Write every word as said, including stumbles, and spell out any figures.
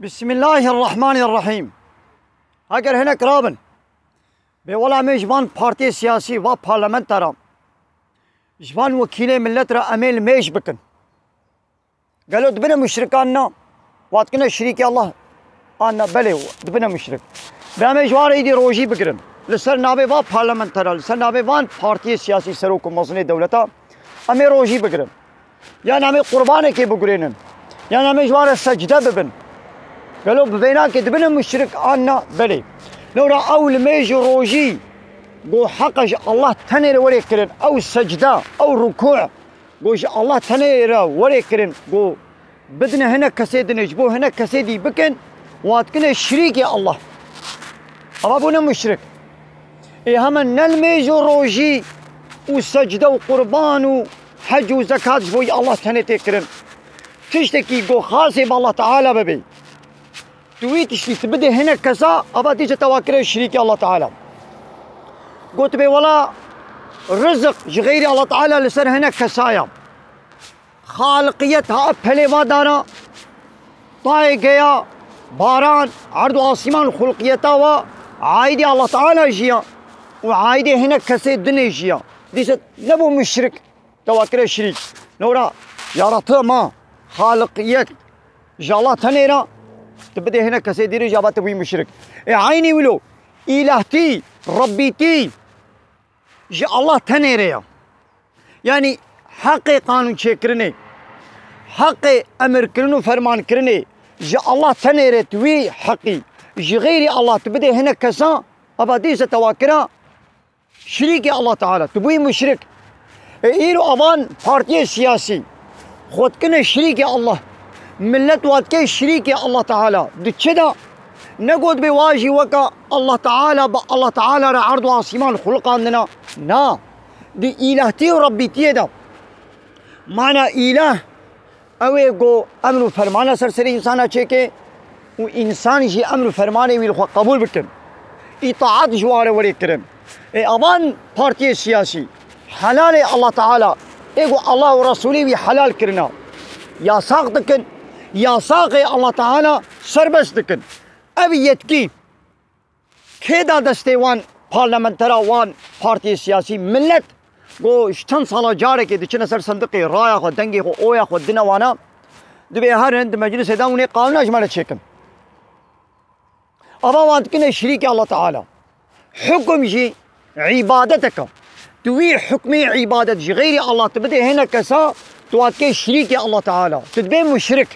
Bismillahirrahmanirrahim. Heger hinek rabin, bê wela em ê ji van partiyê siyasî, va parlamentera, ji van wekîlê millet re em ê limêj bikin. Gelo dibine muşrikan na? Watkine şirîkê Allah an na? Belê, dibine muşrik. Bê em ê ji wan re îdî rojî bigirin. Li ser navê va parlamentera, li ser navê van partiyê siyasî, serok û mezinê dewleta, em ê rojî bigirin. Yan em ê qurbanekê bigurênin. Yan em ê ji wan re secde bibin. Gelo bi vênakê dibine muşrik an na? Belê. Lewra ew limêj û rojî ku heqa ji Allah tenê re were kirin, ew secde, ew rukû ku ji Allah tenê re were kirin, ku bidine hinek kesê dinê, ji bo hinek kesê dî bikin, wan dikine şirîkê Allah. Ava bûne muşrik. Ê heme ne limêj û rojî û secde û qurban û hec û zekat ji bo yî Allah tenê tê kirin. Tiştekî ku xasê bi Allah Teala bibê, tu wî tiştî tu bidê hinek kesa, ava dîse te wa kire şirîkê Allah Teala. Gotibê wela rizik ji xeyrî Allah Teala li ser hinek kesa ya. Xaliqiyet ha pelê va dara, tayê geya, baran, erd û asîman xulqiyeta wa aîdê Allah Teala jî ya û aîdê hinek kesê dinê jî ya. Dîse nebû muşrik, te wa kire şirîk. Lewra yaratığı ma, xaliqiyet ji Allah tenê ra, tu bidê hinek kesê dî re jî, ava tu bûyî muşrik. Ê eynî wilo, îlahtî, rebbîtî ji Allah tenê re ya. Yanî heqê qanûn çêkirinê, heqê emirkirin û fermankirinê ji Allah tenê re tu wî heqî, ji xeyrî Allah tu bidê hinek kesa, ava dîse te wa kira şirîkê Allah Teala, tu bûyî muşrik. Ê îro avan partiyê siyasî xwe dikine şirîkê Allah. Millet wa dike şirîkê Allah Teala. Di çi de? Ne got bê wa jî weka Allah Teala, bi Allah Teala re erd û asîman xuliqandina. Na. Di îlahtî û rebbîtiyê de. Mana îlah, ew ê ku emr û fermana ser serê însana çêke û însan jî emr û fermanê wî li xwe qebûl bikin. Îtaat ji wan re werê kirin. Ê avan partiyê siyasî helalê Allah Teala, ê ku Allah û Resûlê wî helal kirina, yasaq dikin, yasaqê Allah Teala serbest dikin. Ev yetkî kê da destê wan parlamentera, wan partiyê siyasî? Millet ku ji çend sala carekê diçine ser sindiqê, raya xwe, dengê xwe, oya xwe dine wana, dibê herin di meclisê de hûn ê qanûna ji me re çêkin. Ava wan dikine şirîkê Allah Teala. Hukum jî îbadeteke. Tu wî hukmê îbadet ji xeyrî Allah tu bidê hinek kesa, tu wa dikê şirîkê Allah Teala. Tu dibê muşrik.